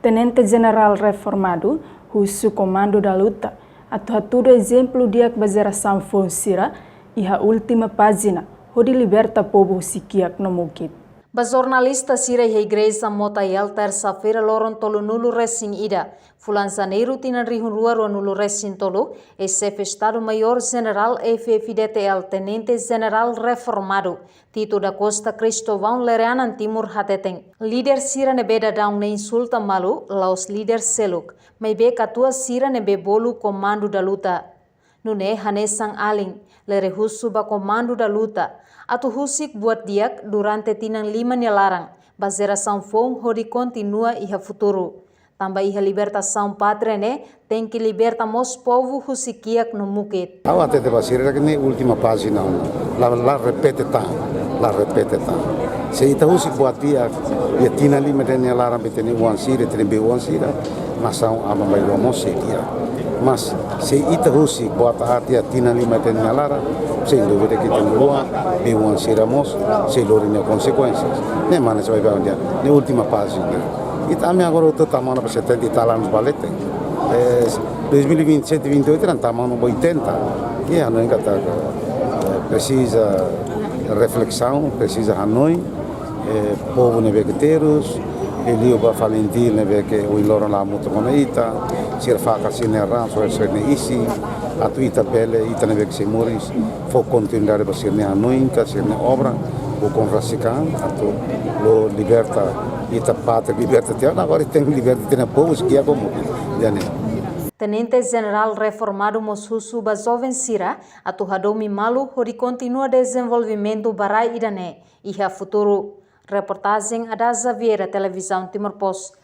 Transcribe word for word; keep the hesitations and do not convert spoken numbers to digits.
Tenente Jenerál reformadu husu Komandu da Luta atu hatudu ezemplu di'ak ba jerasaun foun sira iha última pájina, hodi liberta povu husi kiak no mukit. Ba jornalista sira iha Igreja Motael, tersa-feira loron tolunulu resin ida, fulan Janeiru tinan rihun rua ruanulu resin tolu, eis-Xefe Estadu Maiór Jenerál F-FDTL, Tenente Jenerál reformadu Tito da Costa Cristóvão Lere Anan Timur hateten, líder sira ne'ebé daudaun ne'e insulta malu la'ós líder seluk, maibé katuas sira ne'ebé bolu Komandu da Luta. Nune'e hanesan alin, Lere husu ba Komandu da Luta atu husik buat di'ak durante tinan lima nia laran ba jerasaun foun hodi kontinua iha futuru. Tanba iha libertasaun pátria ne'e tenke liberta mós povu husi kiak no mukit. Ha'u hatete ba sira katak ne'e última pájina ona. La, la repete tan, la repete tan. Se ita husik buat di'ak, iha tinan lima ida-ne'e nia laran, ita-nia oan sira, ita-nia bei-oan sira, nasaun aban-bainrua mós sei di'ak. Mas se ita husik buat aat iha tinan lima ida-ne'e nia laran, sem dúvida katak ita-nia oan, bei-oan sira mós sei lori nia konsekuénsia. Ne'e mak ne'e, se bá ba di'ak, ne'e última pájina. Ita, ami agora atu tama ona ba setenta e tal anos ba leten. Eh, dois mil e vinte e sete, vinte e oito, ita tama ona ba oitenta. I hanoin katak, eh, presiza reflesaun, presiza hanoin, eh, povu ne'ebé ke terus, i liu ba FALINTIL ne'ebé ke ohin loron la hamutuk ona ita, sira fakar sira-nia ran, soe sira-nia isin, atu ita bele, ita ne'ebé ke sei moris, fó kontinuidade ba sira-nia hanoin ka sira-nia obra, ho konfrasikan, atu lori liberta ita pátria, liberta tiha ona, agora tenke liberta ita-nia povu, husi kiak no mukit. Ida-ne'e. Tenente Jenerál reformadu mós husu ba joven sira atu hadomi malu hodi kontinua dezenvolvimentu ba rai ida-ne'e iha futuru. Reportajen Adaza Vieira, Televizaun Timor Post,